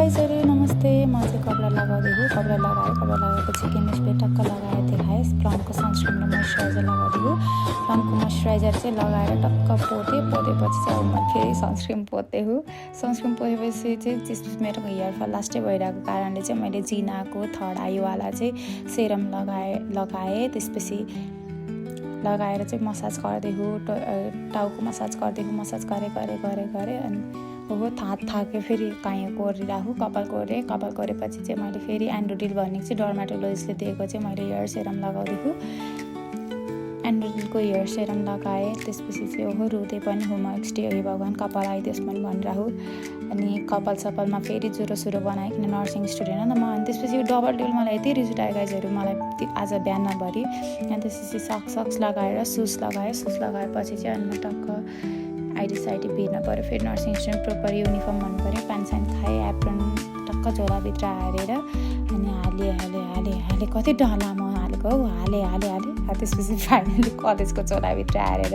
गाइजहरू नमस्ते। म चाहिँ कपडा लगाउँदैछु। कपडा लगाएपछि किनमेसले टक्क लगाएर देखाएँ। प्लमको सनस्क्रिन र मोइस्चराइजर लगाउँदैछु। प्लमको मोइस्चराइजर चाहिँ लगाएर टक्क पोतेपछि चाहिँ अब म फेरि सनस्क्रिन पोतेछु। सनस्क्रिन पोतेपछि चाहिँ मेरो हेयरफल लास्टै भइरहेको कारणले चाहिँ मैले जिनाको थर्ड आईवाला चाहिँ सेरम लगाएँ। त्यसपछि लगाएर चाहिँ मसाज गर्दैछु। टाउको मसाज गर्दैछु। मसाज गरे अनि थाक्यो। फेरि काहीँ कोरिरहेको कपाल कोरेपछि चाहिँ मैले फेरि एन्ड्रोडिल भन्ने चाहिँ डर्माटोलोजिस्टले दिएको चाहिँ मैले हेयर सेरम लगाउँदैछु। एन्ड्रोडिलको हेयर सेरम लगाएँ। त्यसपछि चाहिँ रुँदै पनि म एक्सटे हे भगवान् कपाल आइदियोस् पनि भनिरहेको। अनि कपाल सपालमा फेरि जुरो बनाएँ किन नर्सिङ स्टुडेन्ट हो नि त म। अनि त्यसपछि डबल ड्युल मलाई यति रिस उठायो गाइजहरू मलाई आज बिहानभरि। अनि त्यसपछि सक्स लगाएर सुस लगाएपछि चाहिँ अनि म टक्क आइडी भिर्न पऱ्यो। फेरि नर्सिङ स्टुडेन्ट प्रपर युनिफर्म भन्नु पऱ्यो। प्यान्ट स्यान्ट खाएँ, एप्रोन टक्क झोलाभित्र हालेर अनि हालेँ कति लामो हालेको हौ हालेँ। त्यसपछि फाइनली कलेजको झोलाभित्र हालेर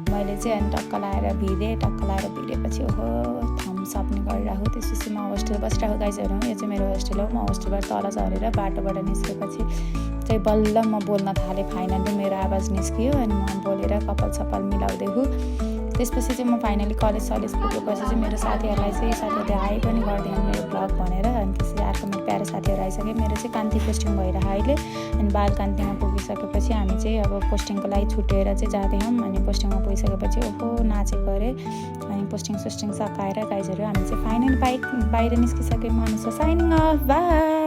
मैले चाहिँ अनि टक्क लाएर भिरेपछि थम्स अप नि गरिरहेको। त्यसपछि म होस्टेल बसिरहेको गाइजहरू। यो चाहिँ मेरो होस्टेल हो। म होस्टेलबाट तल झरेर बाटोबाट निस्केपछि चाहिँ बल्ल म बोल्न थालेँ। फाइनली मेरो आवाज निस्कियो अनि म बोलेर कपाल सपाल मिलाउँदैछु। त्यसपछि चाहिँ म फाइनली कलेज पुगेपछि चाहिँ मेरो साथीहरूले हाई पनि गरिदिनु मेरो ब्लग भनेर। अनि त्यसपछि अर्को मेरो प्यारो साथीहरू आइसक्यो। मेरो चाहिँ कान्ति पोस्टिङ भइरहेको अहिले। अनि बाल कान्तिमा पुगिसकेपछि हामी चाहिँ अब पोस्टिङको लागि छुटेर चाहिँ जाँदैछौँ। अनि पोस्टिङमा पुगिसकेपछि नाचेको अरे। अनि पोस्टिङ सकाएर गाइजहरू हामी चाहिँ फाइनली बाहिर निस्किसक्यौँ। अनुसार साइनिङ अफ, बाई।